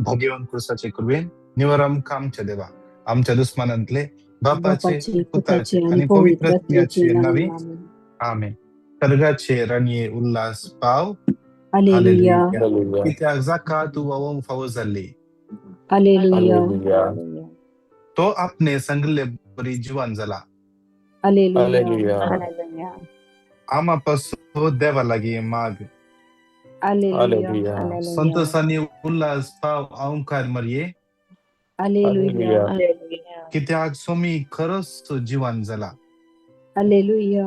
भाग्यवान क्रुसाचे कृपेन निवर आमकां आमच्या देवा आमच्या दुस्मानांतले बापाचे पुताचे आणि पवित्र आत्म्याचे नावे आमेन. सर्गाचे राणये उल्हास पाव. हालेलुया. हालेलुया. कित्याक जाका तूं व्हांवोवंक फावो जाल्ली. हालेलुया. तो आपणे सांगिल्ले बरी जिवन जाला. हालेलुया. आमा पासून देवा लागीं माग. हालेलुया. संतोषांनी उल्हास पाव अहंकार मरये. हालेलुया. कित्याक सोमी खरोच जिवन जाला. हालेलुया.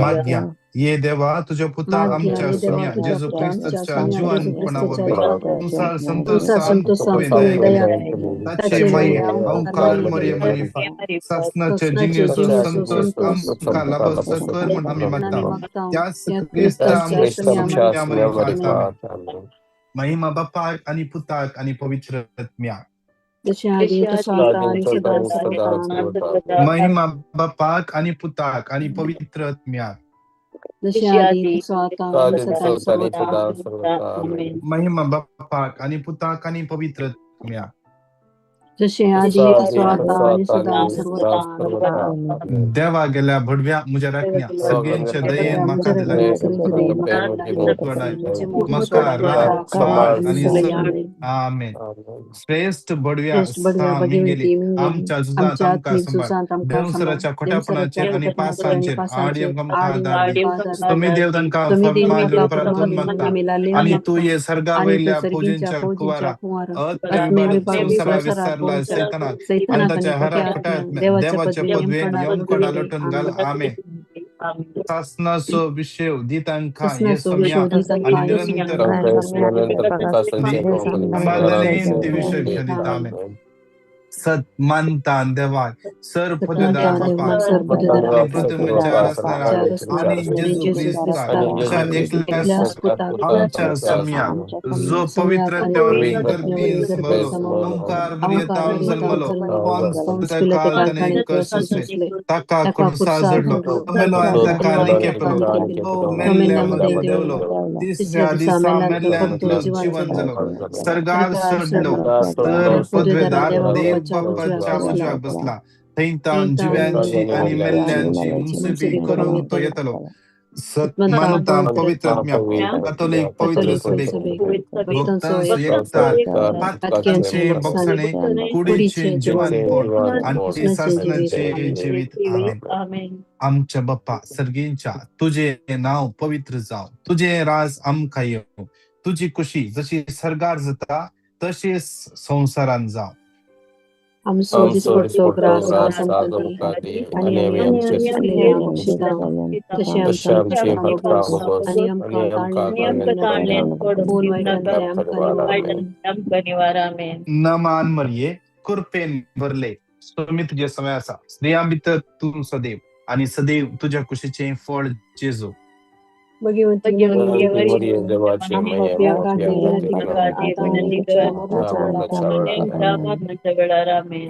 माग्या ये देवा तुझ्या पुता आमच्या सोम्या जेजू क्रिस्ताच्या जिवनपणा वरवीं तुमचा संतोषान तुवें दया केली. ताचे माये अहंकार मरये मरिफा सासनाचे जिणेचो संतोष आमकां लाभसो कर म्हूण आमी मागता त्याच क्रिस्ता आमच्या सोम्या मरिफात. आमेन. महिमा बापाक आणि पुताक आणि पवित्र आत्म्याक. महिमा बापाक आणि पुताक आणि पवित्र आत्म्याक. महिमा बापाक आणि पुताक आणि पवित्र आत्म्याक. देवा गेल्या भडव्या म्हज्या राखण्या सगळ्यांच्या दयेन म्हाका दिला म्हाका राख सांबाळ आनी आमेन. श्रेश्ठ बडव्या मिंगेली आमच्या झुजांत आमकां सांबाळ. देवसराच्या खोट्यापणाचेर आनी पासांचेर आडी आमकां आदार दी. तुमी देव तांकां फर्मान दिवन प्रार्थून मागता आनी तूं ये सर्गा वयल्या फौजींच्या कुवारा अत्मेविभाग संवसारा विसरला सैतानाक आनी ताच्या हरा खोट्या देवाच्या पदवेन येवन कोडा लोटून घाल. आमेन. सासनाचो विशय दी तांकां हे सोम्या आनी निरंतर समाधानेन ते विशय दिता. आमेन. सत मानता देवाक सर पदवीदार बापाक आणि पृथ्वीच्या रचणारा आणि जेजू क्रिस्ताक तुझ्या एकल्याच आमच्या सोम्या जो पवित्र वरवीं गर्भीन समलो ओंकार मरियेतावन जल्मलो पोन्स काल ताणें कश्ट सोंसले ताका क्रुसार जडलो मेलो आनी ताका निकेपलो तो मेल्ल्या मदीं देंवलो तिसऱ्या दिसा मेल्ल्यांतलो जिवन जालो सर्गार चडलो तर पदवेदार देव बापाच्या उजव्याक बसला थंय तावन जिव्यांची आनी मेल्ल्यांची मुन्सिफी करूंक तो येतलो. सत मानता पवित्र आत्म्या कॅथोलिक पवित्र सभेक भक्तांचो एकचार पातकांचे बक्षणे कुडीचे जिवनपण आनी सासणाचे जिवीत. आमेन. आमच्या बाप्पा सर्गींच्या तुजें नांव पवित्र जावं, तुजें राज आमकां येवं, तुजी खुशी जशी सर्गार जाता तशीच संवसारांत जावं. आमचो दिसपट्टो ग्रास आज आमकां दी आनी आमी आमचे चुकलेले बक्षिता तशें आमच्या अपराधां आनी आमकां ताणल्यान पूण वायटांतले आमकां निवार. नमान मरये कृपेन भरले स्वामी तुजे समय आसा स्त्रियां भितर तूं सदैव आनी सदैव तुज्या कुशीचें फळ जेजू. भगवंती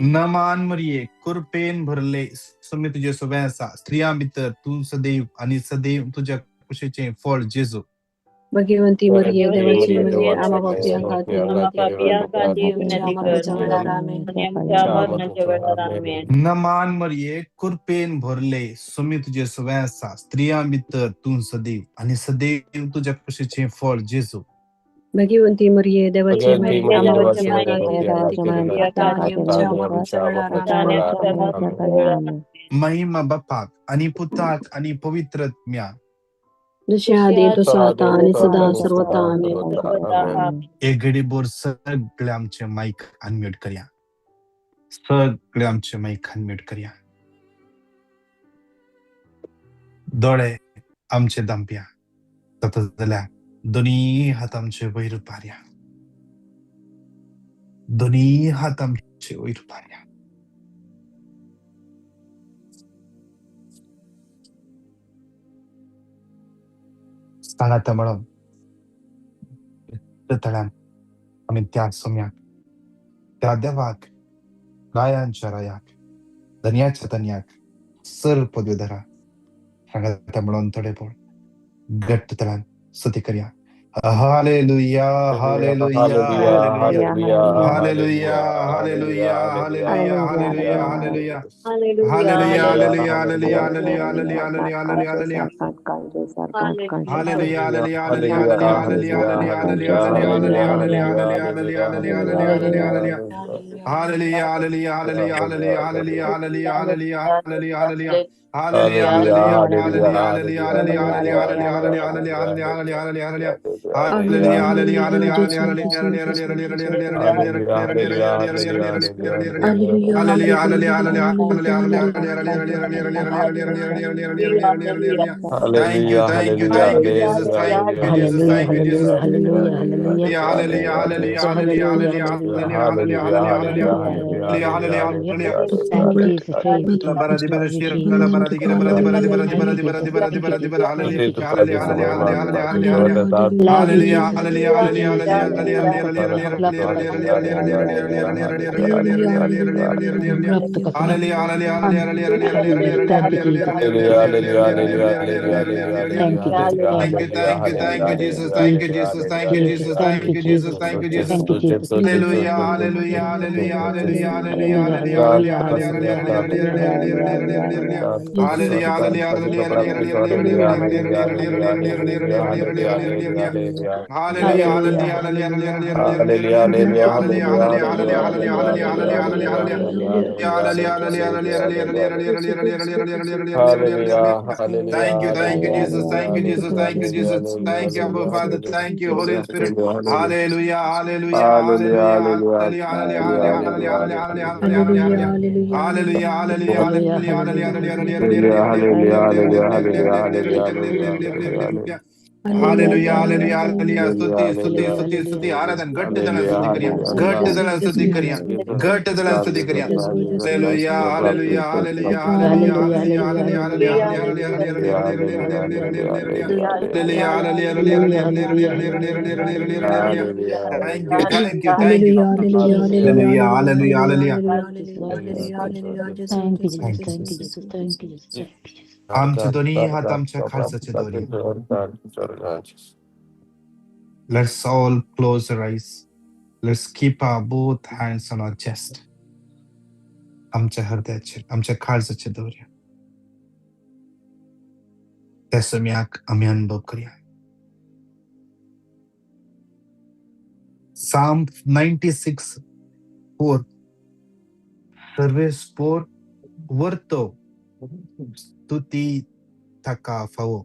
नमान मरये कृपेन भरले स्वामी तुजे समय आसा स्त्रियां भितर तूं सदैव आनी सदैव तुज्या कुशीचें फळ जेजू. भगवंती मरिये देवाची मरिये आम्हा पापियां खातीर नमान मरिये कृपेन भरले स्वामी तुजे सवय आसा स्त्रियां भितर तूं सदैव आनी सदैव तुज्या कुशीचें फळ जेजू. भगवंती मरिये देवाची मरिये आम्हा पापियां खातीर महिमा बापाक आनी पुताक आनी पवित्र आत्म्याक. जशें आदी तसो आतां आनी सदां सर्वता. आमेन. एक घडी बोर सगळे आमचे मायक अनम्यूट करया, सगळे आमचे मायक अनम्यूट करया, दोळे आमचे दांपया, जाता जाल्यार दोनी हात आमचे वयर पारया, दोनी हात आमचे वयर पारया. सांगाता म्हणून तळ्यान आमी त्या सोम्याक त्या देवाक रायांच्या रायाक धनयाच्या धनयाक सर पदवीधरा सांगाता म्हणून थोडे पळ घट्ट तळ्यान स्तुती करया. Hallelujah, hallelujah, hallelujah, hallelujah. Hallelujah, hallelujah, hallelujah. Hallelujah, hallelujah, hallelujah, hallelujah, hallelujah, Hallelujah, hallelujah, hallelujah. hallelujah. Hallelujah, Hallelujah, hallelujah, hallelujah, hallelujah, hallelujah, Hallelujah, hallelujah, hallelujah. hallelujah, God hallelujah, conscious, hallelujah. God conscious, God conscious. Hallelujah, hallelujah. hallelujah, hallelujah, hallelujah, God hallelujah, conscious, hallelujah, hallelujah, God hallelujah, hallelujah, conscious. hallelujah, Hallelujah, hallelujah, hallelujah, hallelujah. hallelujah, hallelujah, hallelujah, hallelujah, hallelujah, hallelujah, Hallelujah. hallelujah. hallelujah, Hallelujah, hallelujah, hallelujah, hallelujah, hallelujah. hallelujah, hallelujah, hallelujah, hallelujah. Hallelujah, Hallelujah, hallelujah, hallelujah, Hallelujah. hallelujah, hallelujah, hallelujah, hallelujah, hallelujah, hallelujah, Hallelujah, hallelujah, hallelujah, hallelujah, hallelujah. hallelujah, hallelujah, hallelujah, hallelujah. hallelujah, Hallelujah, hallelujah, hallelujah, Hallelujah, hallelujah, Jesus, hallelujah, Jesus, hallelujah, Jesus. hallelujah, hallelujah, hallelujah, hallelujah, hallelujah, Hallelujah, hallelujah, hallelujah, hallelujah, hallelujah, hallelujah, hallelujah, hallelujah. hallelujah, hallelujah. Thank you, hallelujah, thank you, hallelujah, thank you, Jesus, hallelujah, thank hallelujah, you, Jesus, hallelujah, Hallelujah, thank you, Jesus. hallelujah, hallelujah, hallelujah, hallelujah, hallelujah. Hallelujah, hallelujah, hallelujah, hallelujah, Hallelujah, hallelujah, hallelujah, hallelujah, hallelujah. hallelujah, hallelujah, hallelujah, Hallelujah, hallelujah, hallelujah, hallelujah, hallelujah, hallelujah, hallelujah. hallelujah. hallelujah, Thank you, hallelujah, Jesus. Thank you, La Jesus. bara di bara Thank you, shira la Jesus. bara di gira bara di bara di bara di Thank bara you, di bara Jesus. di bara di Thank you, bara di Jesus. bara Thank hallelujah you, Jesus. hallelujah hallelujah hallelujah hallelujah Love you, hallelujah Jesus. hallelujah Thank you, hallelujah Jesus. hallelujah hallelujah प्राप्त कर hallelujah प्राप्त कर hallelujah Thank you, Jesus. Thank you, Jesus. Thank you, Jesus. Thank Thank you, you, thank you, thank you, Jesus, thank you, Jesus, thank you, Jesus. Jesus, Thank thank you, you, Jesus, Jesus. thank you, Jesus. Thank you, Jesus. Hallelujah, hallelujah, hallelujah, hallelujah, hallelujah, Hallelujah, hallelujah, hallelujah, hallelujah, hallelujah, hallelujah, hallelujah, hallelujah, hallelujah, hallelujah, hallelujah, hallelujah. hallelujah, hallelujah, hallelujah, Hallelujah, hallelujah, hallelujah, hallelujah, hallelujah, hallelujah, hallelujah, hallelujah, hallelujah. hallelujah, Hallelujah, hallelujah, hallelujah, hallelujah. Hallelujah, hallelujah, hallelujah, hallelujah, hallelujah, hallelujah, hallelujah, hallelujah, hallelujah, hallelujah, hallelujah, hallelujah, hallelujah. hallelujah, Hallelujah, hallelujah, hallelujah, hallelujah, hallelujah, hallelujah, hallelujah, hallelujah. hallelujah, Thank you, thank you, hallelujah, Jesus. Thank you, hallelujah, Jesus. Thank you, hallelujah, Jesus. Thank you, Abba hallelujah, Father. Thank you, Holy Spirit. hallelujah, Hallelujah, hallelujah, hallelujah, hallelujah, hallelujah, hallelujah, hallelujah, hallelujah, hallelujah, hallelujah, hallelujah, Hallelujah, hallelujah. hallelujah, Hallelujah, hallelujah. hallelujah, Hallelujah, hallelujah, hallelujah, hallelujah, hallelujah. hallelujah, hallelujah, Hallelujah, hallelujah, hallelujah, hallelujah. hallelujah, hallelujah, hallelujah. Hallelujah, Hallelujah, hallelujah, hallelujah, hallelujah. hallelujah, ಸ್ತುತಿ ಸ್ತುತಿ hallelujah, hallelujah, ಸ್ತುತಿ hallelujah. ಸ್ತುತಿ ಆರಾಧನೆ ಗಟ್ಟಿತನ hallelujah, ಸ್ತುತಿ ಕರಿಯ hallelujah, ಗಟ್ಟಿತನ ಸ್ತುತಿ ಕರಿಯ ಗಟ್ಟಿತನ ಸ್ತುತಿ ಕರಿಯ Jesus, Hallelujah, hallelujah, hallelujah, hallelujah, Hallelujah, hallelujah, hallelujah, hallelujah, hallelujah, hallelujah, hallelujah, hallelujah, hallelujah, hallelujah, hallelujah, hallelujah, hallelujah. hallelujah, hallelujah. Hallelujah, hallelujah, Hallelujah, hallelujah, hallelujah, hallelujah, hallelujah, hallelujah, hallelujah. hallelujah. Thank you, thank you, thank you. Thank you, Jesus. Hallelujah, hallelujah, hallelujah. Thank you, Jesus. Thank you, Jesus. Thank you, Thank you, Jesus. Jesus. Thank you, Jesus. Thank you, Jesus. आमचे दोन्ही हात आमच्या खालसाचे दोरी. Let's all close our eyes. Let's keep our both hands on our chest. आमच्या हृदयाचेर आमच्या काळजाचेर दवरया. त्या सम्याक आमी अनुभव करया. Psalm 96:4 सर्वेस्पोर वर्तो स्तुती ताका फावो.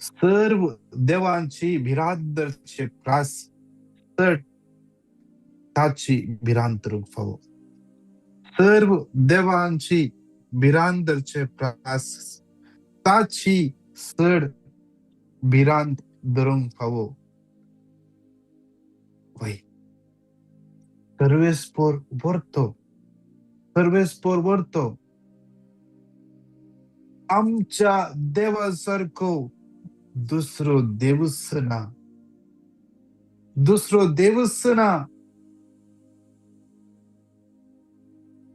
सर्व देवांची भिरांत प्रास चड ताची भिरांत धरूंक फावो. सर्व देवांची भिरांत धरचे प्रास ताची चड भिरांत धरूंक फावो. वय सर्वेस्पोर वर्तो सर्वेस्पोर वर्तो आमच्या देवा सारको दुसरो देवूच ना, दुसरो देवूच ना.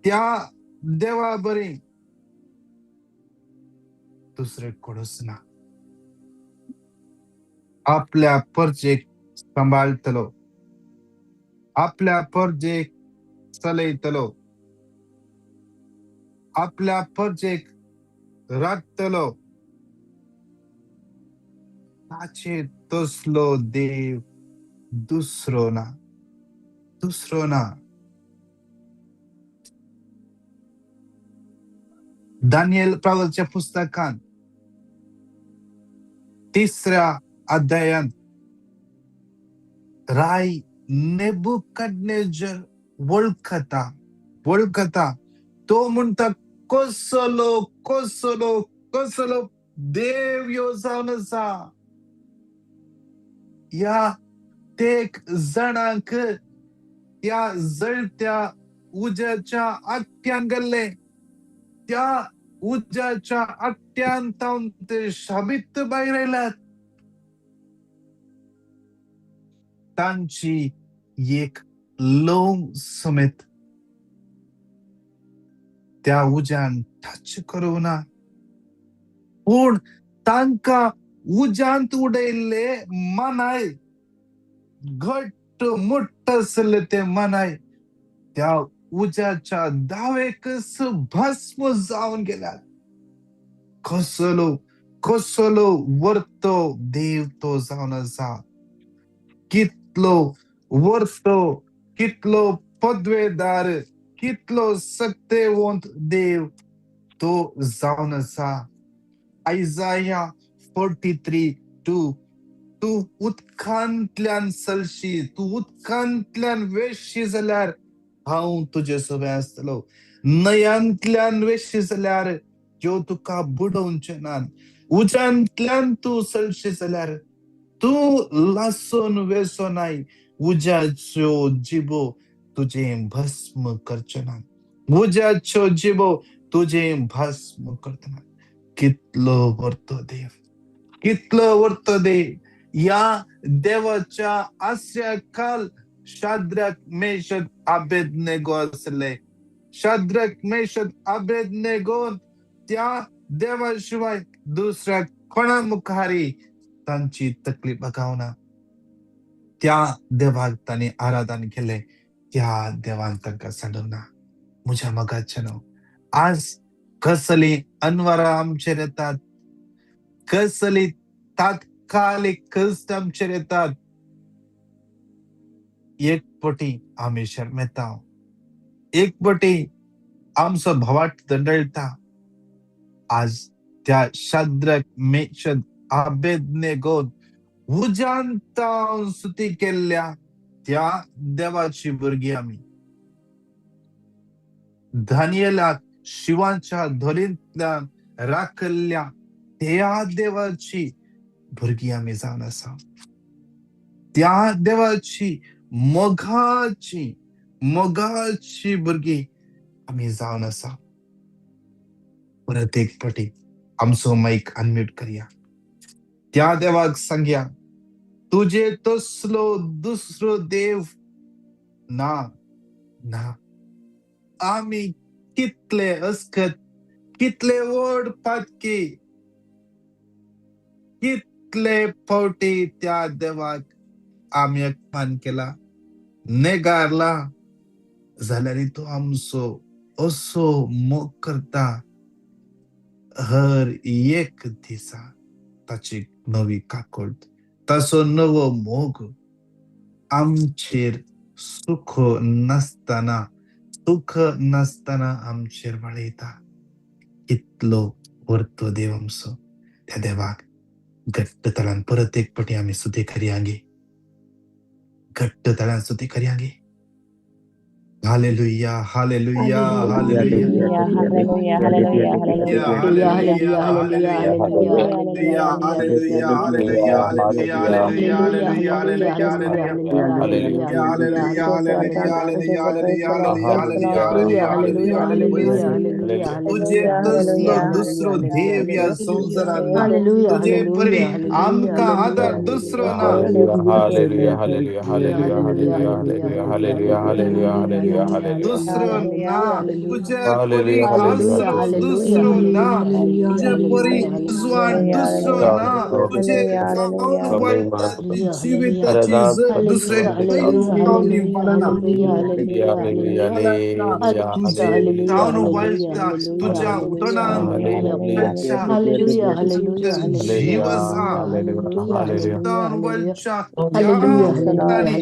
त्या देवा बरी दुसरे कोणूच ना. आपल्या परजेक सांबाळतलो, आपल्या परजेक चलयतलो, आपल्या परजेक राखतलो. ताचे तसलो देव दुसरो ना, दुसरो ना. दानियल प्रवलच्या पुस्तकांत तिसऱ्या अध्यायांत राय नेबुकडनेजर वळखता वळखता. तो म्हणटा कसलो कसलो कसलो देव ह्यो जावन आसा. ह्या तेक जाणांक त्या जळत्या उज्याच्या आगट्यान गेल्ले, त्या उज्याच्या आगट्यान तावन ते शाबीत भायर आयल्यात. तांची एक लोंग समेत त्या उज्यान टच करूं ना, पूण तांकां उज्यांत उडयल्ले मनाय, घट्ट मुट्ट आसले ते मनाय त्या उज्याच्या दावेकच भस्म जावन गेल्यात. कसलो कसलो वर्तो देव तो जावन आसा, कितलो वर्तो, कितलो पदवेदार, कितलो सक्तेवंत देव तो जावन आसा. आयजाया 43:2, तूं उदकांतल्यान चलशी, तूं उदकांतल्यान वेशी जाल्यार हांव तुजे सवें आसतलो, न्हंयांतल्यान वेशी जाल्यार त्यो तुका बुडोवचे नात, उज्यांतल्यान तूं चलशी जाल्यार तूं लासून वेसो नाय, उज्याच्यो जिबो तुजें भस्म करचे नात, उज्याच्यो जिबो तुजें भस्म करचे नात. कितलो व्हरतो देव, कितलो व्हरतो देव. ह्या देवाच्या आसऱ्या खाल शाद्रक मेशक आबेदनेगो आसले. शाद्रक मेशक आबेदनेगोन त्या देवा शिवाय दुसऱ्या कोणा मुखारी तांची तकली बगावना. त्या देवाक तांणी आराधन केलें, त्या देवान तांकां सांडूंक. म्हज्या मोगाचें न्हू, आज कसलीं अनवरां आमचेर येतात, कसली तात्कालीक कश्ट आमचेर येतात, एक पटी आमी शरमेता, एक पटी आमचो भवाट दंडळटा. आज त्या शाद्रक मेशक आबेदनेगोन उज्यांत स्तुती केल्ल्या त्या देवाची भुरगीं आमी. दानियेलाक शिंवाच्या धोलींतल्यान राखल्ल्या त्या देवाची भुरगीं आमी जावन आसा. त्या देवाची मोगाची मोगाची भुरगीं आमी जावन आसा. परत एक फावटी आमचो मायक अनम्यूट करया, त्या देवाक सांगया, तुजे तसलो दुसरो देव ना ना. आमी कितले अस्कत, कितले व्हड पातकी, कितले फावटी त्या देवाक आमी अपमान केला, नेगारला, जाल्यार तो आमचो असो मोग करता. हर एक दिसा ताची नवी काकूट, ताचो नवो मोग आमचेर सुख नासतना, सुख नासतना आमचेर वाडयता. कितलो व्हरतो देव आमचो. त्या देवाक घट्ट ताळ्यान परत एक फावटी आमी स्तुती करया गे, घट्ट ताळ्यान स्तुती करया गे. Hallelujah, hallelujah, hallelujah. Hallelujah, hallelujah, hallelujah, hallelujah, hallelujah, hallelujah, hallelujah, hallelujah, hallelujah, hallelujah, hallelujah, hallelujah, hallelujah, hallelujah, hallelujah, hallelujah, hallelujah. तुजे तसलो दुसरो देव ह्या संवसारांत ना, तुजे परी आमकां आदार दुसरो ना. Hallelujah, hallelujah, hallelujah, hallelujah, hallelujah, hallelujah, hallelujah, hallelujah, hallelujah. दुसरो ना, तुजे परी आसरो दुसरो ना, तुजे परी उजवाड दुसरो ना, तुजे जावन वळटा ती जिविताची जग दुसरे खंयच पावली पडना. तुजे जावन वळटा तुज्या उतणान जीव आसा, जावन वळच्या त्या उदकांनी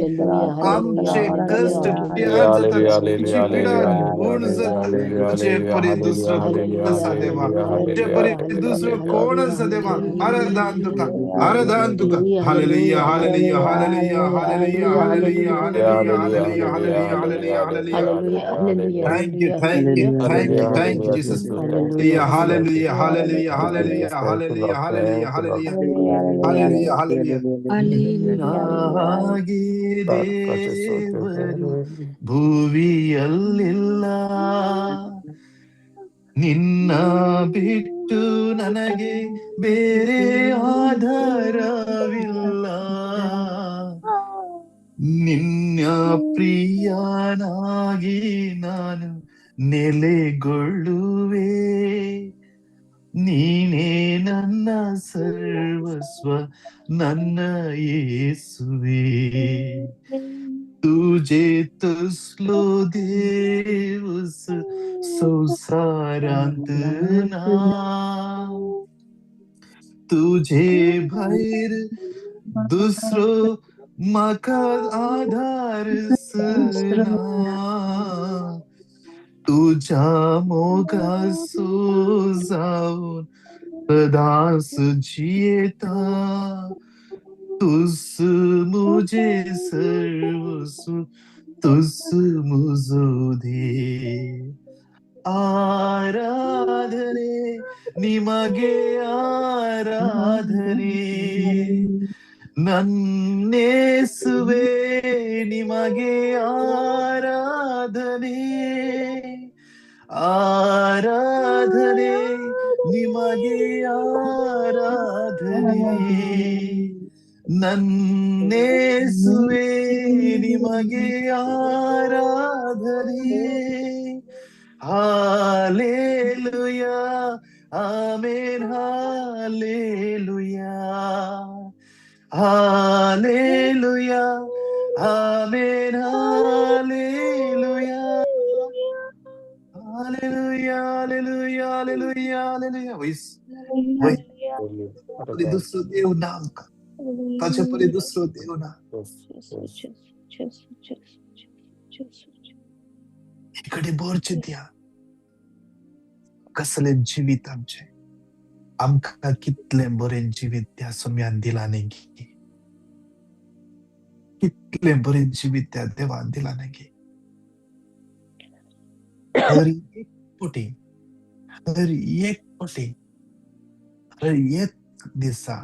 आमचे कश्ट पियार जातात, तुजी पिडा गुण जाता. तुजे परी दुसरो कोण आसा देवा, तुजे परी दुसरो कोण आसा देवा. आराधन तुका, आराधन तुका. Hallelujah, hallelujah, hallelujah, hallelujah, hallelujah, hallelujah, hallelujah, hallelujah, hallelujah, hallelujah. Thank you, thank you, thank you, thank you, Jesus. Hallelujah, hallelujah, hallelujah, hallelujah, hallelujah, hallelujah, hallelujah, hallelujah. ನಿನ್ನಾಗೆ ದೇವರು ಭುವಿಯಲ್ಲಿಲ್ಲ, ನಿನ್ನ ಬಿಟ್ಟು ನನಗೆ ಬೇರೆ ಆಧಾರವಿಲ್ಲ, ನಿನ್ನ ಪ್ರಿಯನಾಗಿ ನಾನು ನೆಲೆಗೊಳ್ಳುವೆ, ನೀನೇ ನನ್ನ ಸರ್ವಸ್ವ ನನ್ನ ಯೇಸುವೆ. तुझे तसलो देवस संवसारांत ना, तुझे भायर दुसरो म्हाका आधार ना, तुज्या मोगासो जावन सदांच जियेता, तुस मुझे सर्वस्व तुस मुझो देव. आराधने ನಿಮಗೆ ಆರಾಧನೆ, ನನ್ನೇಸುವೆ ನಿಮಗೆ ಆರಾಧನೆ, ಆರಾಧನೆ ನಿಮಗೆ ಆರಾಧನೆ, ನನ್ನೇಸುವೆ ನಿಮಗೆ ಆರಾಧನೆ. Hallelujah, amen, hallelujah, hallelujah, amen, hallelujah, hallelujah, hallelujah, hallelujah, hallelujah. वय दुसरो देव ना आमकां, ताचे परी दुसरो देव ना. इकडे बोर चिंतया कसलें जिवीत आमचें, आमकां कितलें बरें जिवीत त्या सोम्यान दिलां न्ही, कितलें बरें जिवीत त्या देवान दिलां न्ही. हर एक पटी, हर एक पटी, हर एक दिसा,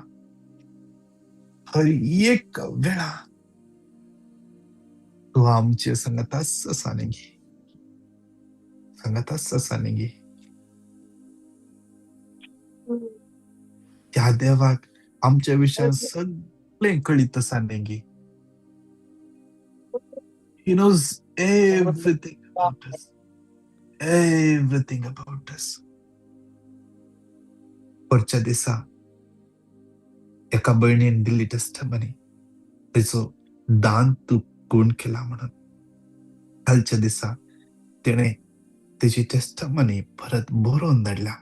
हर एक वेळा तूं आमचे संगताच आसा न्ही, संगताच आसा न्ही. त्या देवाक आमच्या विशयान सगळें कळीत आसा न्ही. He knows everything about us. Everything about us. परच्या दिसा एका भयणीन दिल्ली टेस्टमनी, तेचो दांत गुण केला म्हणून. कालच्या दिसा तेणें तेजी टेस्टमनी परत बरोवन धाडल्या.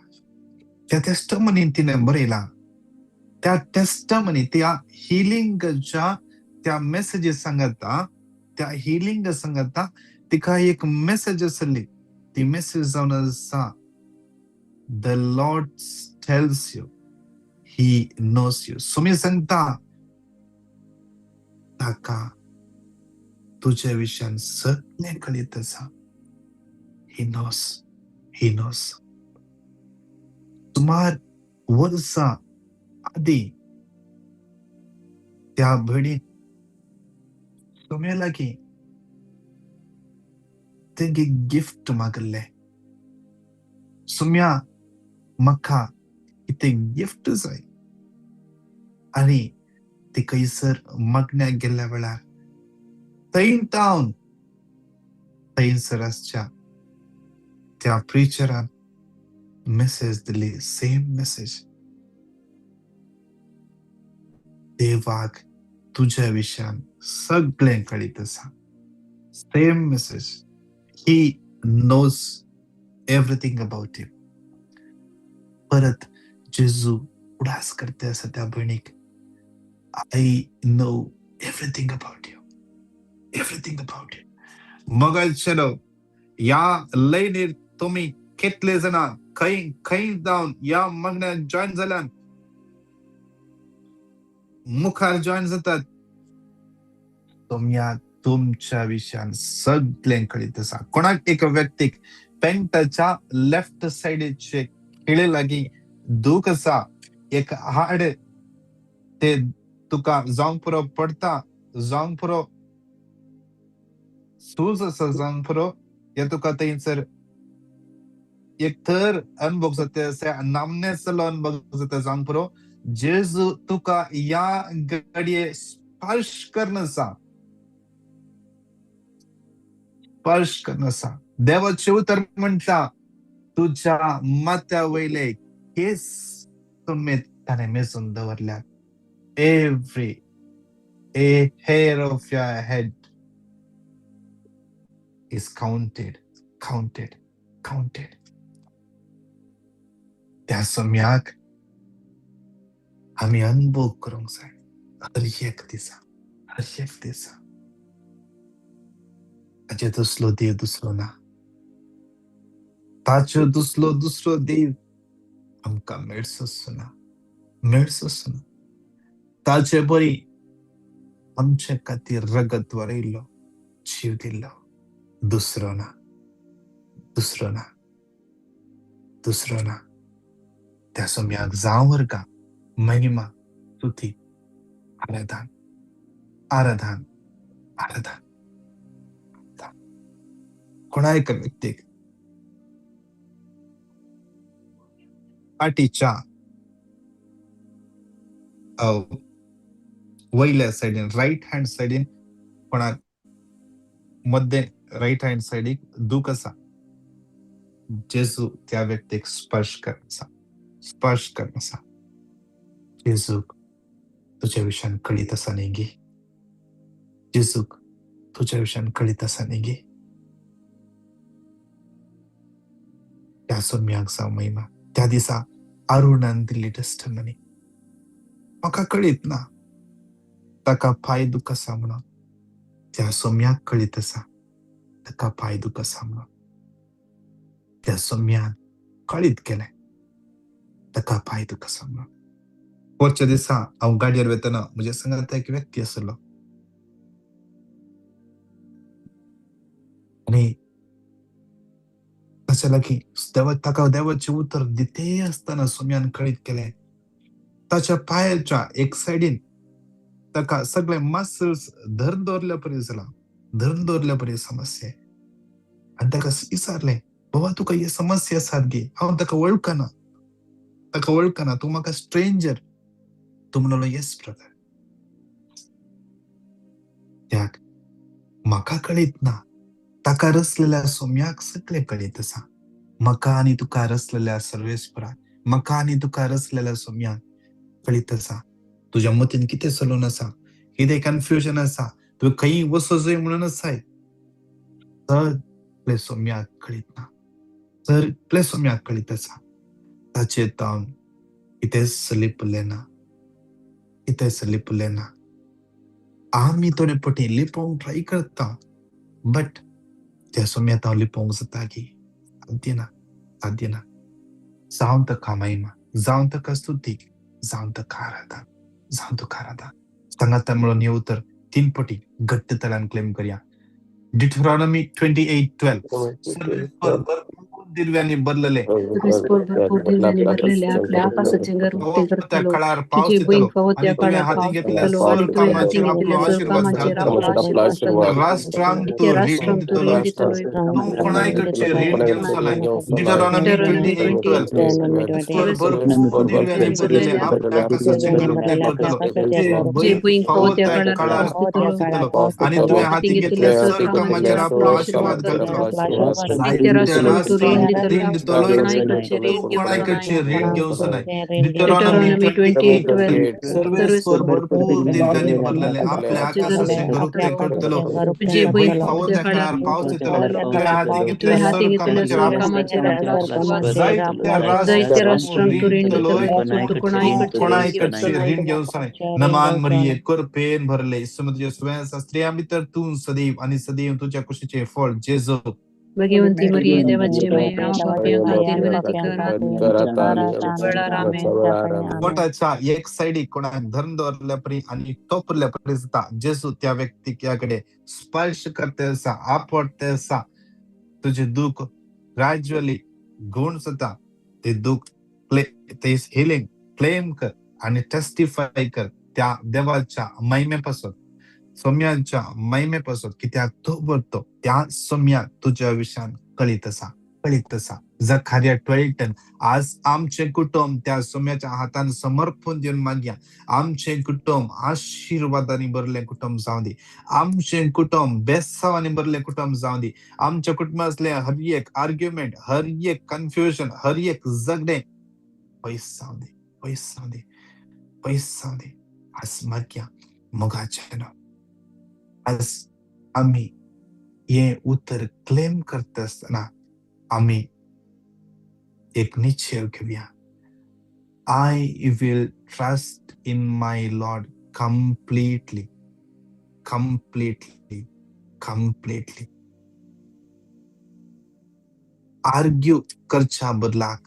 त्या टेस्टमनीन तिणें बरयलां, त्या टेस्टमनी त्या हिलिंगाच्या त्या मेसेजीस सांगता, त्या हिलिंग सांगता तिका एक मेसेज आसली. ती मेसेज जावन आसा, the Lord tells you he knows you. Somi सांगता ताका तुझ्या विशयान सगळें कळीत आसा. He knows, he knows. सुमार वर्सां आदीं त्या भयणीन सोम्या लागीं तेंगे गिफ्ट मागल्लें. सोम्या म्हाका कितें गिफ्ट जाय. आनी ती खंयसर मागण्याक गेल्ल्या वेळार थंय तावन थंयसर आसच्या त्या प्रिचरान मेसेज दिली, सेम मेसेज. देवाक तुज्या विशयान सगळें कळीत आसा. Same message. He knows everything about you. परत जेजू उडास करता आसा त्या भयणीक, I know everything about you, everything about you. मगल चलो ह्या लायनीर तुमी कितले जाणां खंय खंय जावन ह्या मागण्याक जॉयन जाल्यान, मुखार जॉयन जातात. तुमया तुमच्या विशयान सगळें कळीत आसा. कोणाक एका व्यक्तीक पेंटाच्या लेफ्ट सायडीचे खिळे लागीं दूख आसा, एक हाड ते तुका जावंक पुरो पडटा, जावंक पुरो सूज आसा, जावंक पुरो हे तुका थंयसर एक तर अनुभव जाता, नामनेचो अनुभव जाता, जावंक पुरो. जेजू तुका ह्या घडये स्पर्श करून आसा, स्पर्श करून आसा. देवाचें उतर म्हणटा, तुज्या माथ्या वयले केस समेत ताणें मेजून दवरल्यात. Every a hair of your head is counted, counted, counted. त्या सम्याक आमी अनुभव करूंक जाय हर एक दिसा, हर एक दिसा. ताचे दुसरो देव दुसरो ना, ताचो दुसरो दुसरो देव आमकां मेळचोच ना, मेळचोच ना. ताचे बरी आमचे खातीर रगत वरयल्लो, जीव दिल्लो दुसरो ना, दुसरो ना, दुसरो ना. त्या सोम्याक जावं वर्गा महिमा, स्तुती, आराधन, आराधन, आराधन. कोणा एका व्यक्तीक पाटीच्या वयल्या सायडीन, रायट हँड सायडीन कोणाक मध्य रायट हँड सायडीक दूख आसा, जेजू त्या व्यक्तीक स्पर्श कर आसा, स्पर्श कर आसा. जेजूक तुज्या विशयान कळीत आसा न्ही गे? जेजूक तुज्या विशयान कळीत आसा न्ही गे? त्या सोम्याक जावं महिमा. त्या दिसा अरुणान दिल्ली टेस्टमनी म्हाका कळीत ना ताका पांय दुख आसा म्हणून. त्या सोम्याक कळीत आसा ताका पांय दुख आसा म्हणून. त्या सोम्यान कळीत केलें ताका पांय दुख आसा म्हणून. वरच्या दिसा हांव गाडयेर वतना म्हज्या सांगात एक व्यक्ती आसलो आनी ताच्या लागीं देवा ताका देवाचें उतर दिते आसतना सोम्यान कळीत केलें ताच्या पांयाच्या एक सायडीन ताका सगळे मसल्स धरून दवरल्या परी जाला, धरून दवरल्या परी समस्या. आनी ताका विचारलें, बाबा तुका ही समस्या आसात गे? हांव ताका वळखना, ताका वळखना, तूं म्हाका स्ट्रेंजर. तूं म्हणलो, येस ब्रदर. त्याक म्हाका कळीत ना, ताका रचलेल्या सोम्याक सगळें कळीत आसा. म्हाका आनी तुका रचलेल्या सर्वेस्पराक, म्हाका आनी तुका रचलेल्या सोम्याक कळीत आसा. तुज्या मतीन कितें चलून आसा, कितें कन्फ्युजन आसा, तुवें खंय वचो म्हणून आसाय, सगळें सोम्याक कळीत ना, सगळें सोम्याक कळीत आसा. ताचे तावन कितेंच लिपलें ना, कितेंच लिपलें ना. आमी थोडे पटी लिपोवंक ट्राय करता, बट त्या सोम्या तावन लिपोवंक जाता की? साध्य ना, साध्य ना. जावं ताका महिमा, जावं ताका स्तुती, जावं ताका आराधन, जावं तुका आराधन. सांगाता म्हणून हे उतर तीन पटी घट्ट तरान क्लेम करया. डिटरॉनॉमी 28:12. सर्वेस्पर भरपूर दिव्यांनी भरलेले सर्वेस्पर भरपूर दिव्यांनी भरलेले आपल्या आकाशाचें घर उक्तें त्या करतलो, काळार पावस तुजी भूंय दितलो फावो आनी त्या तुवें काळार हातीं पावस घेतल्या दितलो आनी सर तुवें हातीं कामाचेर आपलो घेतल्या सर आशिर्वाद कामाचेर घालतलो. आपलो आशिर्वाद घालतलो. राष्ट्रांक इतके तूं रीण राष्ट्रांक तूं दितलो, रीण दितलो, तूं कोणाय कडचें रीण घेवचो नाय. डिटरॉनॉमी 28:12. सर्वेस्पर भरपूर दिव्यांनी भरलेले आपल्या आकाशाचें घर उक्तें करतलो, तुजी तुजी भूंय भूंय फावो फावो त्या त्या काळार काळार पावस पावस दितलो दितलो आनी तुवें हातीं हातीं घेतल्या घेतल्या सर सर कामाचेर कामाचेर आपलो आपलो आशिर्वाद आशिर्वाद घालतलो. घालतलो. जायत्या जायत्या राष्ट्रांक तूं रीण राष्ट्रांक दितलो, रीण दितलो, कोणाय कडचें तूं रीण कोणाय घेवचो नाय. कडचें रीण घेवचो नाय. डिटरॉनॉमी डिटरॉनॉमी 28:12. 28:12. सर्वेस्पर सर्वेस्पर भरपूर दिव्यांनी भरलेले आपल्या आकाशाचें घर उक्तें करतलो, तुजी तुजी भूंय भूंय फावो फावो त्या त्या काळार काळार पावस पावस दितलो, दितलो तुवें हातीं तुवें घेतल्या हातीं सर घेतल्या कामाचेर सर आपलो कामाचेर आपलो आशिर्वाद जायत्या जायत्या राष्ट्रांक राष्ट्रांक तूं तूं रीण रीण दितलो, दितलो, तूं कोणाय तूं कडचें रीण कोणाय घेवचो कडचें नाय. रीण घेवचो नाय. नमान मरिये, कृपेन भरले, सुमद्य स्वयं स्त्रियां भितर तूं सदैव आनी सदैव तुज्या कुशीचें फळ जेजू. भगवंती मरिये, देवाची माये, आमच्या पापयां खातीर विनंती कर आतां आमच्या वेळार. आमेन. पोटाच्या एक सायडीक कोणाक धरून दवरल्या परी आनी तोपरल्या परी जाता, जेजू त्या व्यक्तीक कडेन स्पर्श करते आसा, आपडते आसा. तुजें दुःख ग्रॅज्युअली गुण जाता. ते दुःख ते हिलिंग क्लेम कर आनी टेस्टिफाय कर त्या देवाच्या महिमेपासून, सोम्याच्या महिमेपासून, कित्याक तो बरतो त्या सोम्याक तुज्या विशयान कळीत आसा, कळीत आसा. जखार्या 12:10. आज आमचें कुटुंब त्या सोम्याच्या हातान समर्पण दिवन मागया. आमचें कुटुंब आशिर्वादांनी भरलें कुटुंब जावं दी, आमचें कुटुंब बेसावांनी भरलें कुटुंब जावं दी. आमच्या कुटुंबांतलें हर एक आर्ग्युमेंट, हर एक कन्फ्युजन, हर एक झगडें पयस जावं दी, पयस जावं दी, पयस जावं दी. आज मागया मोगाचें नांव. आज आमी हें उतर क्लेम करता आसतना आमी एक निश्चय घेवया. I will trust in my Lord completely, completely, completely. Argue करच्या बदलाक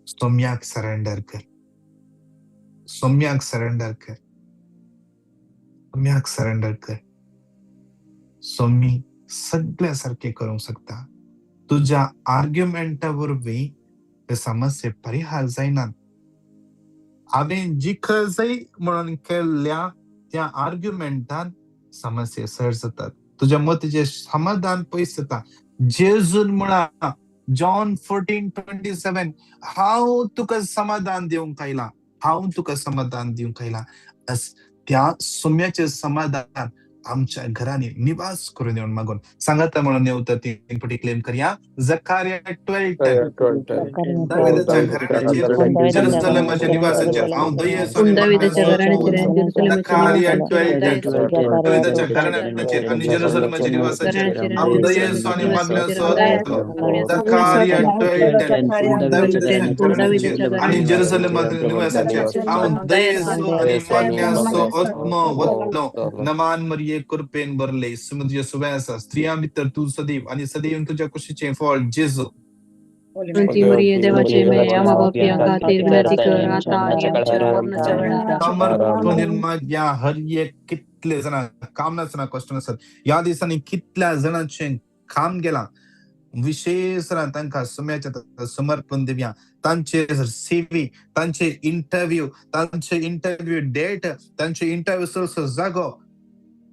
सोम्याक सरेंडर कर, सोम्याक सरेंडर कर, सोम्याक सरेंडर कर. सोमी सगळ्या सारखे करूंक शकता. तुज्या आर्ग्युमेंटा वरवीं ते समस्ये परिहार जायनात. हांवें जिखल जाय म्हणून केल्ल्या त्या आर्ग्युमेंटान समस्या सर जातात. तुज्या मतीचें समाधान पयस जाता. जेजून म्हळां जॉन 14:27, हांव तुका समाधान दिवंक आयलां, हांव तुका समाधान दिवंक आयलां. त्या सोम्याचें समाधान आमच्या घरांनी निवास करून येवन मागून सांगाता म्हणून येवता. तीन पटी क्लेम करया. जकारिया 12:10. दाविदाच्या घराण्याचेर, जेरुसलेमाच्या निवासाचेर हांव दयेचो आनी दाविदाच्या घराण्याचेर, जकारिया 12:10. दाविदाच्या घराण्याचेर आनी जेरुसलेमाच्या निवासाचेर हांव दयेचो आनी मागण्याचो वतलो. जकारिया 12:10. दाविदाच्या घराण्याचेर आनी जेरुसलेमाच्या निवासाचेर हांव दयेचो आनी मागण्याचो आत्मो वतलो. नमान मरिये, कृपेन भरले, तुज्या सुवे आसा. स्त्रियां भितर तूं सदैव आनी सदैव तुज्या कुशीचें फळ जेजू. मरिये, देवाचे माये, आम्हा पाप्यां खातीर विनंती कर, आता आणि आमच्या मरणाच्या वेळार. समर्पण मागया. हर एक कितले जाणां काम नासतना कश्ट आसात ह्या दिसांनी, कितल्या जाणांचें काम गेलां, विशेष तांकां सुम्याच्या समर्पण दिवया. तांचे सीवी, तांचे इंटरव्यू, तांचे इंटरव्यू डेट, तांचे इंटरव्यू जागो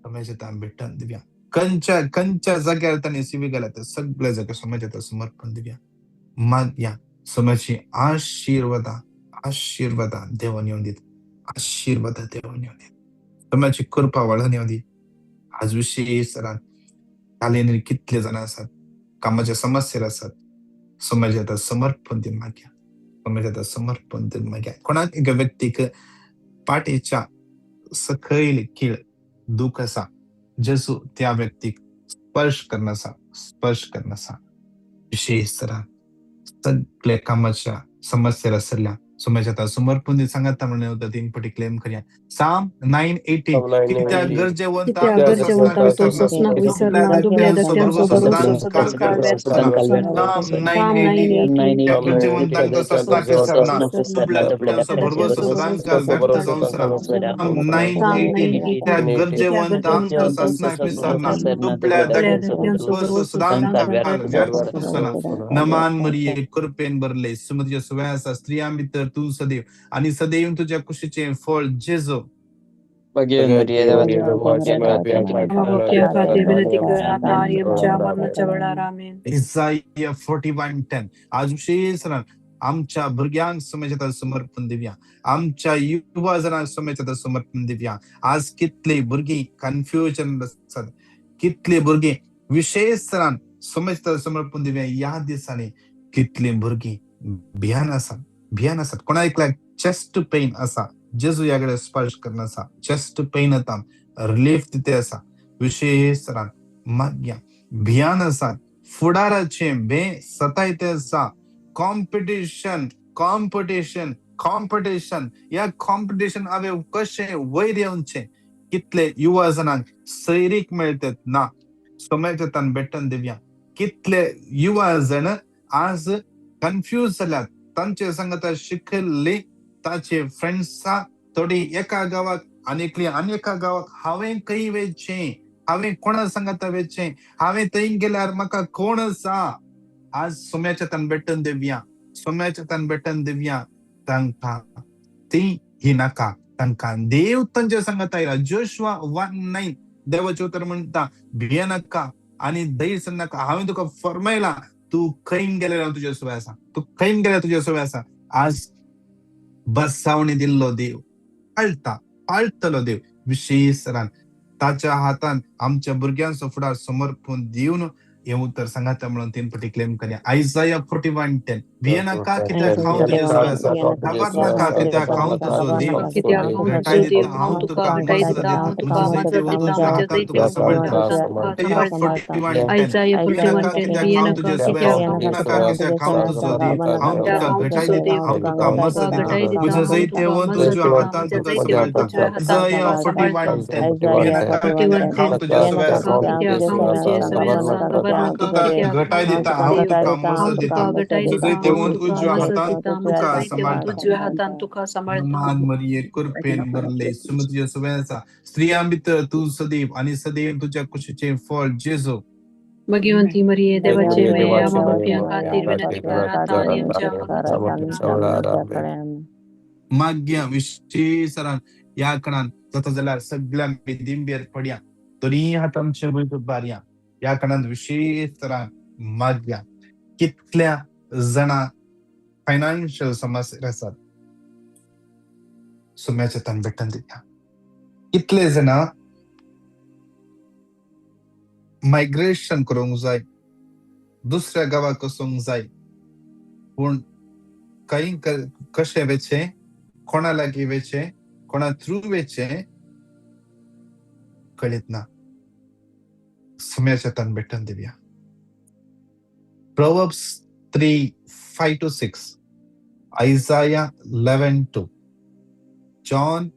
समाजाच्या तान भेटन दिवया. खंयच्या खंयच्या जाग्यार तांणी सीवी गेल्या ते सगळ्या जाग्यार समाजाच्या समर्पण दिवया. मागया समाजाची आशिर्वादा, आशिर्वादा देवान येवन दीत, आशिर्वादा देवान येवन दीत, समाजाची कृपा वाडून येवन दी. आज विशेष तालेन कितले जाणां आसात, कामाच्या समस्येर आसात, समाजाच्या समर्पण दिवन मागया, समाजाच्या समर्पण दिवन मागया. कोणाक एका व्यक्तीक पाठीच्या सकयल खीळ दुख आसा, जेजू त्या व्यक्तीक स्पर्श करना आसा, स्पर्श करना आसा. विशेष तरान सगळे कामाच्या समस्येर आसल्या समाजाच्या समर्पण दी. सांगाता म्हणून तीन पटी क्लेम करया. साम 9:18. कित्याक गरजेवंतांक तो गरजेवंतांक तो सोसनाक विसरना, दुबळ्या धाकट्यांचो भरवंसो सदांकाळ व्यर्थ. साम 9:18. कित्याक गरजेवंतांक तो सोसनाक विसरना, दुबळ्या धाकट्यांचो भरवंसो सदांकाळ व्यर्थ जावंक. साम 9:18. कित्याक गरजेवंतांक तो सोसनाक विसरना, दुबळ्या धाकट्यांचो भरवंसो सदांकाळ व्यर्थ जावंक. नमान मरिये, कृपेन भरले, तुज्या सुवे आसा. स्त्रियां भितर तूं सदैव आनी सदैव तुज्या कुशीचें फळ जेजू. आम्हा पाप्यां खातीर विनंती कर, आता आणि आमच्या मरणाच्या वेळार. आमेन. इसाया 41:10. आज विशेष आमच्या भुरग्यांक समाजात समर्पण दिवया, आमच्या युवा जणांक समाजात समर्पण दिवया. आज कितले भुरगीं कन्फ्युजन आसात, कितले भुरगीं, विशेष तरान समाजात समर्पण दिवया. ह्या दिसांनी कितली भुरगीं भियान आसात, भियान आसात. कोणा एकल्याक चेस्ट पेन आसा, जेजू ह्या कडेन स्पर्श करना आसा. चेस्ट पेन येता, रिलीफ दिते आसा. विशेष तरान मागया. भियान आसात, फुडाराचें भंय सतायते आसा. Competition, competition, competition. ह्या कॉम्पिटिशन हांवें कशें वयर येवचें? कितले युवा जणांक सैरीक मेळटात ना, समाजांत बेटन दिवया. कितले युवा जण आज कन्फ्यूज जाल्यात. तांचे सांगता शिकल्ली ताचे फ्रेंड्सा थोडी एका गांवाक आनी एकली आनी एका गांवाक. हांवें खंय वयचें? हांवें कोणा सांगता वयचें? हांवें थंय गेल्यार म्हाका कोण आसा? आज सोम्याच्या तान बेटन दिवया, सोम्याच्या तान बेटन दिवया. तांकां ती ही नाका, तांकां देव तांचे सांगता आयला. जोशुआ 1:9. देवाचें उतर म्हणटा, भियेनाका आनी धैर्य नाका, हांवें तुका फरमायला, तूं खंय गेल्यार हांव तुज्या सोबत आसा, तूं खंय गेल्यार तुज्या सोबत आसा. आज बसावणी दिल्लो देव पाळटा, पाळटलो देव. विशेष तरान ताच्या हातान आमच्या भुरग्यांचो फुडार समर्पण दिवन हें उतर सांगाता म्हणून तीन पटी क्लेम करया. आयजाया 41:10. भियेनाका कित्याक हांव तुजें सवें आसा, खबर नाका कित्याक हांव तुजो देव. कित्याक हांव घटाय तुजो दिता देव, हांव हांव तुका तुका, घटाय मजत दिता, दिता, हांव म्हज्या तुका जैते मजत दिता, उजव्या म्हज्या हातान जैते तुका उजव्या सांबाळटा. हातान तुका Isaiah सांबाळटा. 41:10. Isaiah भियेनाका 41:10. कित्याक हांव भियेनाका तुजें सवें कित्याक आसा, हांव नाका तुजो कित्याक हांव तुजो देव, हांव कित्याक तुका हांव घटाय तुजो दिता, देव, हांव तुका हांव मजत तुका दिता, घटाय दिता, म्हज्या हांव जैते तुका मजत उजव्या दिता, हातान म्हज्या तुका जैते सांबाळटा. उजव्या हातान Isaiah तुका सांबाळटा. 41:10. भियेनाका कित्याक हांव तुजें सवें आसा, भियेनाका कित्याक हांव तुजें सवें आसा, खबर हांव नाका तुका कित्याक घटाय हांव दिता, तुजो हांव देव, तुका हांव मजत तुका दिता, घटाय म्हज्या दिता, जैते हांव तुका उजव्या मजत हातान दिता, म्हज्या तुका जैते सांबाळटा. उजव्या हातान तुका सांबाळटा. मान मरिये कृपेन भरले, सुम तुज्या सवें आसा, स्त्रियां भितर तूं सदैव आनी सदैव तुज्या कुशीचें फळ जेजू. भगवंती मरिये देवाचे माये, आम्हा पाप्यां खातीर विनंती कर आता आनी आमच्या मरणाच्या वेळार. माग्या विशेषरान ह्या कणान जाता जाल्यार सगळ्यांक दिंबेर पडया, दोनी हात आमचे वयर बारया. ह्या कणान विशेष तरान माग्या कितल्या जाणां फायनान्शियल समस्या आसात, सुम्याच्या तान भेटन दिता. कितले जाणां मायग्रेशन करूंक जाय, दुसऱ्या गांवाक वचूंक जाय, पूण खंय कशें वचचें, कोणा लागीं वचचें, कोणा थ्रू वचचें कळीत ना. सुम्याच्या तान भेटन दिवया. Proverbs 3:5-6, Isaiah 11:2, John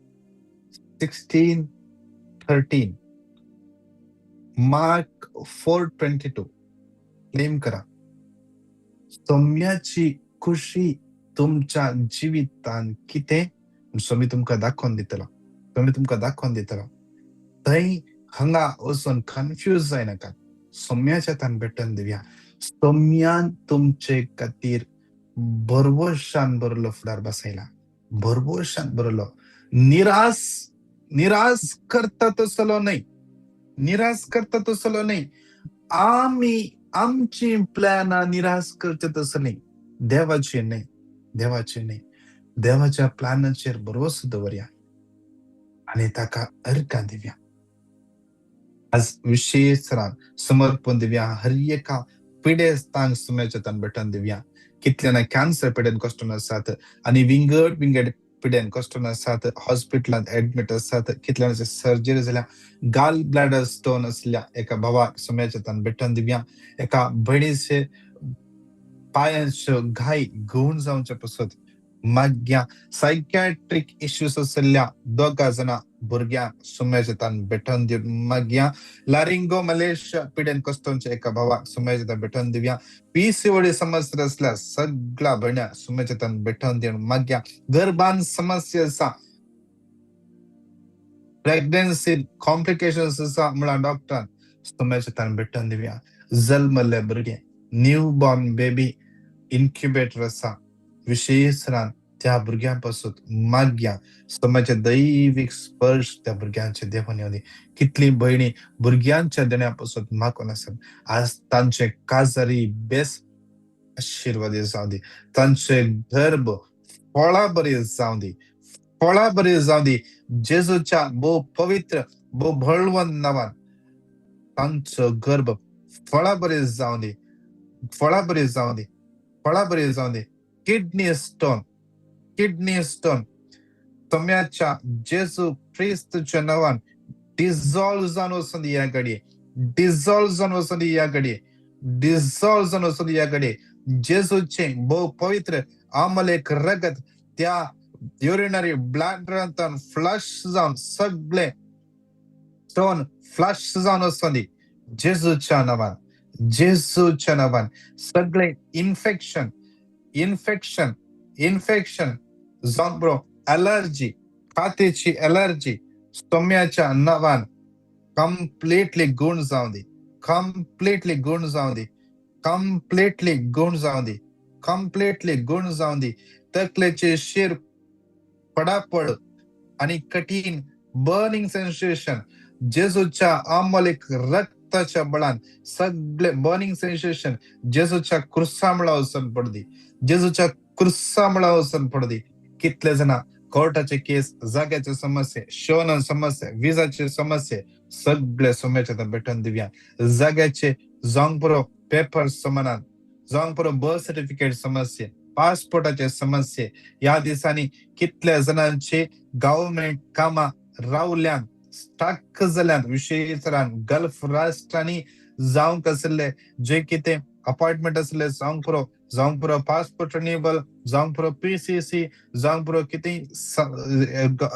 16:13, Mark 4:22. Claim करा, सोम्याची खुशी तुमच्या जिवितान कितें स्वामी तुमकां दाखोवन दितलो, स्वामी तुमकां दाखोवन दितलो. थंय हांगा वचून कन्फ्यूज जायनाका, सोम्याच्या हातान भेटन दिवया. सोम्यान तुमचे खातीर भरवशान भरलो फुडार बसयला, भरवशान भरलो. निराश निराश करता तसलो न्हय, निराश करता तसलो न्हय. आमी आमची प्लॅनां निराश करचे तसो न्हय, देवाचे न्हय, देवाचे न्हय. देवाच्या प्लॅनाचेर भरवसो दवरया आनी ताका अर्कां दिवया. आज विशेष तरान समर्पण दिवया हर एका पिडेस्तांक सुम्याच्या तान भेटन दिवया. कितल्यांना कॅन्सर पिडेन कश्टन आसात आनी विंगड विंगड पिडेन कश्टन आसात, हॉस्पिटलांत एडमीट आसात, कितल्यांचे सर्जरी जाल्या, गाल ब्लॅडर स्टोन आसल्या एका भावाक सुम्याच्या तान भेटन दिवया. एका भयणीचे पांयांच्यो घाय गूण जावचे पसत माग्या. सायकॅट्रीक इश्यूज आशिल्ल्या दोगा जाणां भुरग्यांक सुम्याच्या तान भेटन दिवन माग्या. लारिंगो मलेशिया पिडेन कश्टोंच्या एका भावाक सुम्याच्या तान भेटन दिवया. पीसीओडी समस्या आसल्या सगळ्या भयण्याक सुम्याच्या तान भेटन दिवन माग्या. गर्भान समस्या आसा, प्रेग्नन्सी कॉम्प्लिकेशन्स आसा म्हळ्यार डॉक्टरान सुम्याच्या तान भेटन दिवया. जल्मल्ले भुरगे, न्यू बॉर्न बेबी इन्क्युबेटर आसा, विशेष त्या भुरग्यां पासून माग्या. समाजाचे दैवीक स्पर्श त्या भुरग्यांचे देवान येवंदी. कितली भयणी भुरग्यांच्या देण्या पासून मागून आसात, आज तांचे काजारी बेस आशिर्वादी जावं दी, तांचे गर्भ फळां बरी जावं दी, फळां बरी जावं दी. जेजूच्या भोव पवित्र भोव बळवंत नांवान तांचो गर्भ फळां बरी जावं दी, फळां बरी जावं दी, फळां बरी जावं दी. किडनी स्टोन, किडनी स्टोन सोम्याच्या जेजू क्रिस्तच्या नांवान डिझॉल्व जावन वचून दी ह्या घडये, डिझॉल्व जावन वचून दी ह्या घडये, डिझॉल्व जावन वचून दी ह्या घडये. जेजूचें भोव पवित्र अमलेक रगत त्या युरिनरी ब्लॅडरांतल्यान फ्लश जावन सगळे स्टोन फ्लश जावन वचून दी जेजूच्या नांवान, जेजूच्या नांवान. सगळे इन्फेक्शन, इन्फेक्शन, इन्फेक्शन जावन बरो अलर्जी, कातीची अलर्जी सोम्याच्या नांवान कंप्लिटली गुण जावं दी, कंप्लिटली गुण जावं दी, कंप्लिटली गुण जावं दी, कंप्लिटली गुण जावं दी. तकलेचे शिर पडापड आनी कठीण बर्निंग सेन्सेशन जेजूच्या अमोलिक रक्ताच्या बळान सगळे बर्निंग सेन्सेशन जेजूच्या क्रुसामुळा वचून पडदी, जेजूच्या क्रुसामुळा वचून पडदी. कितले जाणां कोर्टाचे केस, जाग्याचे समस्ये, शोन समस्या, विजाचे समस्ये सगळे सोम्याच्या भेटून दिवया. जाग्याचे जावंक पुरो पेपर समानान जावंक पुरो बर्थ सर्टिफिकेट समस्ये, पासपोर्टाचे समस्ये. ह्या दिसांनी कितल्या जाणांचे गव्हर्मेंट कामां रावल्यान, स्टक जाल्यान, विशेश गल्फ राष्ट्रांनी जावंक आशिल्ले जे कितें अपॉइंटमेंट आशिल्ले, जावंक पुरो पासपोर्ट रिन्युअल, जावंक पुरो पीसीसी, जावंक पुरो कितें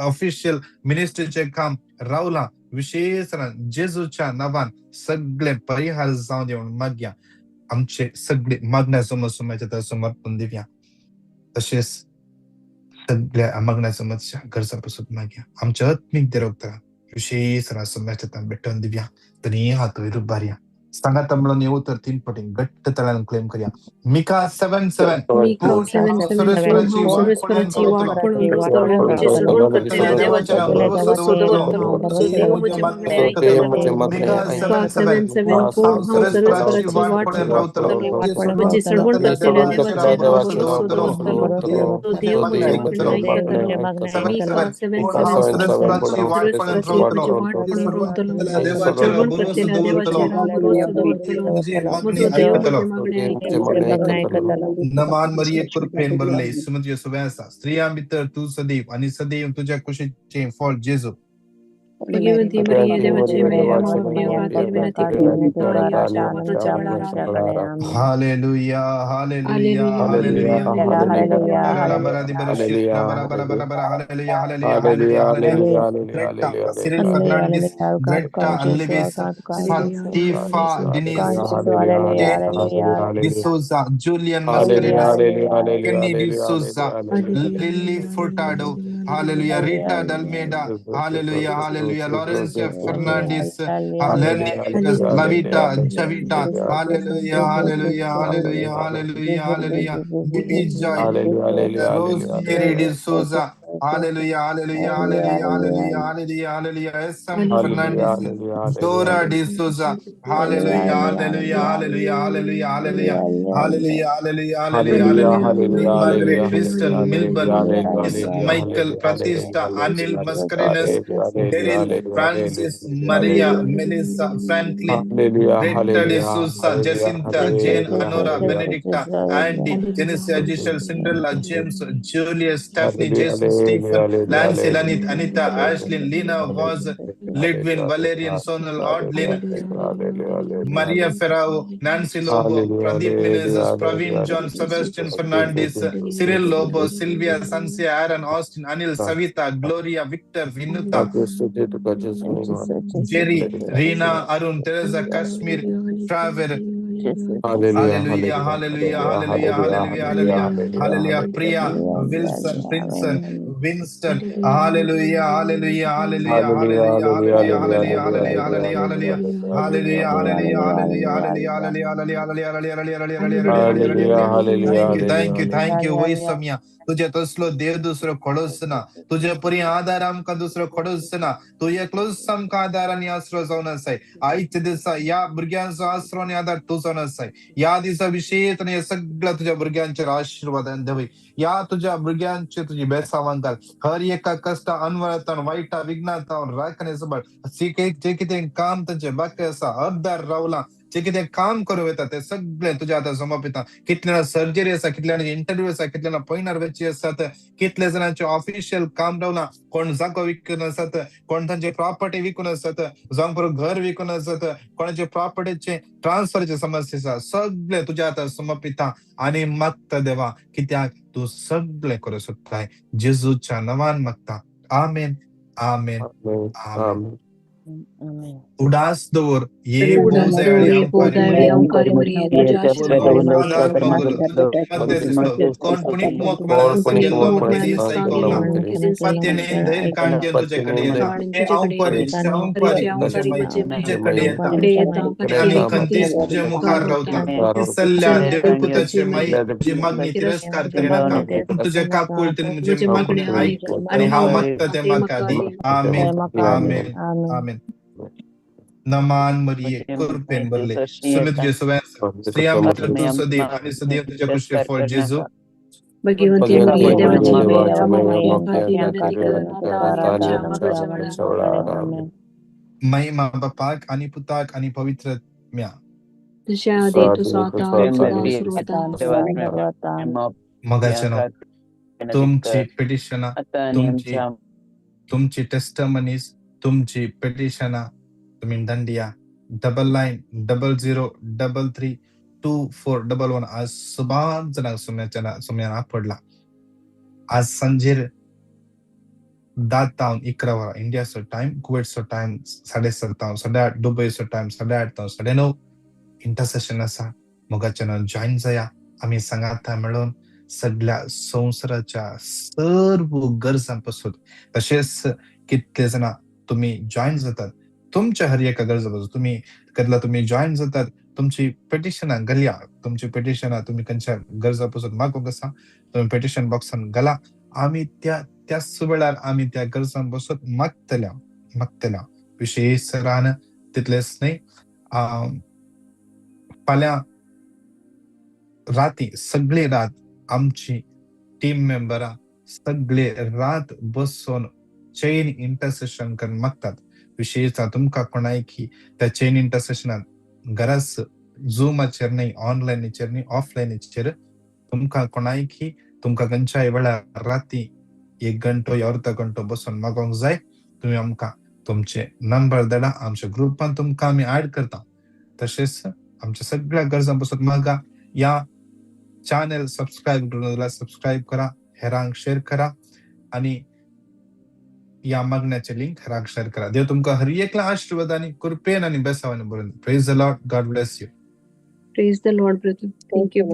ऑफिशियल मिनिस्ट्रीचें काम रावलां, विशेश जेजूच्या नांवान सगळे परिहार जावन दी म्हणून मागया. आमचे सगळे मागण्या समज सुमाच्या समर्पण दिवया. तशेंच सगळ्या मागण्या समजच्या गरजा पसून मागया. आमच्या आत्मीक देरोगता विशेष समाजाच्या भेटून दिवया. तरी हात वयर उबारया. सांगाता म्हणून हे उतर तीन पटी घट्ट तळान क्लेम करया. मिका 7:7. मिका पूण 7:7. पूण हांव सर्वेस्पराची सर्वेस्पराची वाट वाट पळोवन बसतलों, म्हजें श्रवण करतल्या देवाचें हांव भरवंसो दवरतलों. सो देव म्हजें मागणें आयकतलो. मिका मिका 7:7. 7:7. पूण पूण हांव हांव सर्वेस्पराची सर्वेस्पराची वाट वाट पळोवन पळोवन रावतलों, बसतलों, म्हजें श्रवण करतल्या देवाचें हांव भरवंसो दवरतलों. सो देव म्हजें मागणें आयकतलो. Seven Mika seven. सेवन पूण हांव सेवन. सर्वेस्पराची हांव वाट पळोवन सर्वेस्पराची रावतलों, वाट म्हजें पळोवन श्रवण रावतलों, करतल्या देवाचेर श्रवण हांव भरवंसो करतल्या दवरतलों. देवाचेर हांव भरवंसो दवरतलों. म्हजें मागणें म्हजो देव आयकतलो. म्हजें मागणें आयकतलो. नमान मरिये, कृपेन भरले, सुमत तुज्या सुवें आसा. स्त्रियां भितर तूं सदैव आनी सदैव तुज्या कुशीचें फळ जेजू. भगवती मरिये, देवाची माये, आम्हा पाप्यां खातीर विनंती कर आनी आमच्या मरणाच्या वेळार. आमेन. Hallelujah, hallelujah, hallelujah, hallelujah. Hallelujah. Hallelujah, hallelujah, hallelujah, hallelujah. Greta, Cyril Fernandez, Greta Lewis, Satifa Denise, Danny D'Souza, Julian Mascarenas, Kenny D'Souza, Lily Furtado, Hallelujah, Rita Dalmeda, Hallelujah, Hallelujah, Laurencia Fernandez, Lenny Lavita, Javita, Hallelujah, Hallelujah, Hallelujah, Hallelujah, Hallelujah, Bibi Joy, Rosemary D'Souza, Hallelujah, Hallelujah, Hallelujah, Hallelujah, Hallelujah, Hallelujah, S.M. Fernandez, Dora D'Souza, Hallelujah, Hallelujah, Hallelujah, Hallelujah, Hallelujah, Hallelujah, Hallelujah, Hallelujah, Hallelujah, Margaret Winston, Milburn, Miss Michael, Pratista, Anil Mascarenas, Daryl, Francis, Maria, Melissa, Franklin, Greta D'Souza, Jacinta, Jane, Anora, Benedicta, Andy, Genesis, Giselle, Cinderella, James, Julius, Stephanie, Jason, Stephen, Lancy, Lanit, Anita, Ashlyn, Lena, Voz, Lidwin, Valerian, Sonal, Audlin, Maria Ferrao, Nancy Lobo, Pradeep Menezes, Praveen John, Sebastian Fernandez, Cyril Lobo, Sylvia, Sansia, Aaron, Austin, Anil, Savita, Gloria, Victor, Vinuta, Jerry, Reena, Arun, Teresa, Kashmir, Traver. Hallelujah, hallelujah, hallelujah, hallelujah, hallelujah, hallelujah. Priya, Wilson, Princeton, Winston, hallelujah, hallelujah, hallelujah, hallelujah, hallelujah, hallelujah, hallelujah, hallelujah, hallelujah, hallelujah, hallelujah, hallelujah, hallelujah, hallelujah, hallelujah, hallelujah, hallelujah, hallelujah, hallelujah. Thank you, thank you, thank you. वैसम्या तुझे तसलो देव दुसरो खडोच ना. तुझे परी आधार आमकां दुसरो खडोच ना. तूं एकलोच आमकां आधार आनी आसरो जावन आसाय. आयच्या दिसा ह्या भुरग्यांचो आसरो आनी आधार तूं जावन आसाय. ह्या दिसा विशेष आनी सगळ्या तुज्या भुरग्यांचेर आशिर्वादान देवय. ह्या तुज्या भुरग्यांचे तुजी बेसावां घाल. हर एका कश्टा अनवळतान वायटा विघ्नांत राखणे सांबाळ. जे कितें काम तांचें बाकी आसा, अर्दार रावलां, जे कितें काम करूं येता ते सगळें तुज्या हातार समर्पिता. कितल्या सर्जरी आसा, कितल्या इंटरव्यू आसा, कितल्या पयणार वचचे आसात, कितल्या जाणांचे ऑफिशियल काम रावलां, कोण जागो विकून आसात, कोण तांचे प्रॉपर्टी विकून आसात, जावं पुरो घर विकून आसात, कोणाचे प्रॉपर्टीचे ट्रान्सफरचे समस्या आसा, सगळे तुज्या हातार समर्पिता आनी मागता देवा, कित्याक तूं सगळें करूं शकताय. जेजूच्या नांवान मागता, आमेन, आमेन, आमेन. उडास दवर ये उडास दवर ये बोधाय ओंकारी मरिये, तुझ्या आशिर्वादान. कोण पुणीक मोक गेल्लो म्हण दीस आयकोना. पत्याने धैर्य कांटे तुझे कडे येता. हे अंपारी शंपारी तुझे कडे येता आनी खंतीस तुझे मुखार रावता. सल्ल्या देवपुताचे माई, तुझी मागणी तिरस्कार करिनाका, पूण तुझ्या काकुळतेन म्हजें मागणें आयक आनी हांव मागता तें म्हाका दी. आमेन, आमेन, आमेन. नमान मरिये, कृपेन भरले, सुमे तुझे सुवें, स्त्रियां भितर तूं सदैव आनी सदैव तुज्या कुशीचें फळ जेजू. भगवंती मरिये, देवाची माये, आम्हा पाप्यां खातीर विनंती कर आता आनी आमच्या मरणाच्या वेळार. आमेन. महिमा बापाक आनी पुताक आनी पवित्र आत्म्या. तशें आदी तसो आतां आनी सदां सर्वदा. मोगाचेनो, तुमची पिटिशनां, तुमची तुमची टेस्टमनीज, तुमची पिटिशनां तुमी धाडया 9900332411. आज सुबार जाणांक सोम्याच्या सोम्यान आपडला. आज सांजेर 10 तावन 11 वरां इंडियाचो टायम, कुवेटचो टायम 7:30 तावन 8:30, दुबयचो टायम 8:30 तावन 9:30 इंटरसेशन आसा. मोगाच्यान जॉईन जाया. आमी सांगाता मेळून सगळ्या संवसाराच्या सर्व गरजां पासून. तशेंच कितले जाणां तुमी जॉईन जातात, तुमच्या हर एका गरजा पासून तुमी केन्ना तुमी जॉईन जातात, तुमची पिटिशनां घालया. तुमची पिटिशनां, तुमी खंयच्या गरजा पासून मागूंक आसा, तुमी पिटिशन बॉक्सान घाला. आमी त्या त्याच वेळार आमी त्या गरजां पासून मागतल्या मागतल्या. विशेष रान तितलेच न्हय, फाल्यां राती सगळी रात आमची टीम मेंबरां सगळे रात बसून चेन इंटरसेशन करून मागतात. विशेष तुमकां कोणायकी त्या चेन इंटरसेशनात गरज, झुमाचेर न्हय, ऑनलायनीचेर न्हय, ऑफलायनीचेर, तुमकां कोणायकी तुमकां खंयच्याय वेळार राती एक घंटो या अर्द घंटो बसून मागोंक जाय, तुमी आमकां तुमचे नंबर धाडा. आमच्या ग्रुपान तुमकां आमी ऍड करता. तशेंच आमच्या सगळ्या गरजां पासून मागा. या चॅनल सबस्क्रायब करून जाल्यार सबस्क्रायब करा, हेरांक शेअर करा आणि या मागण्याचे लिंक हेरांक शेअर करा. देव तुमकां हर एकला आशीर्वाद आणि कृपेन आणि बेसावाने भरून. Praise the Lord. God bless you. Praise the Lord, brother. Thank you.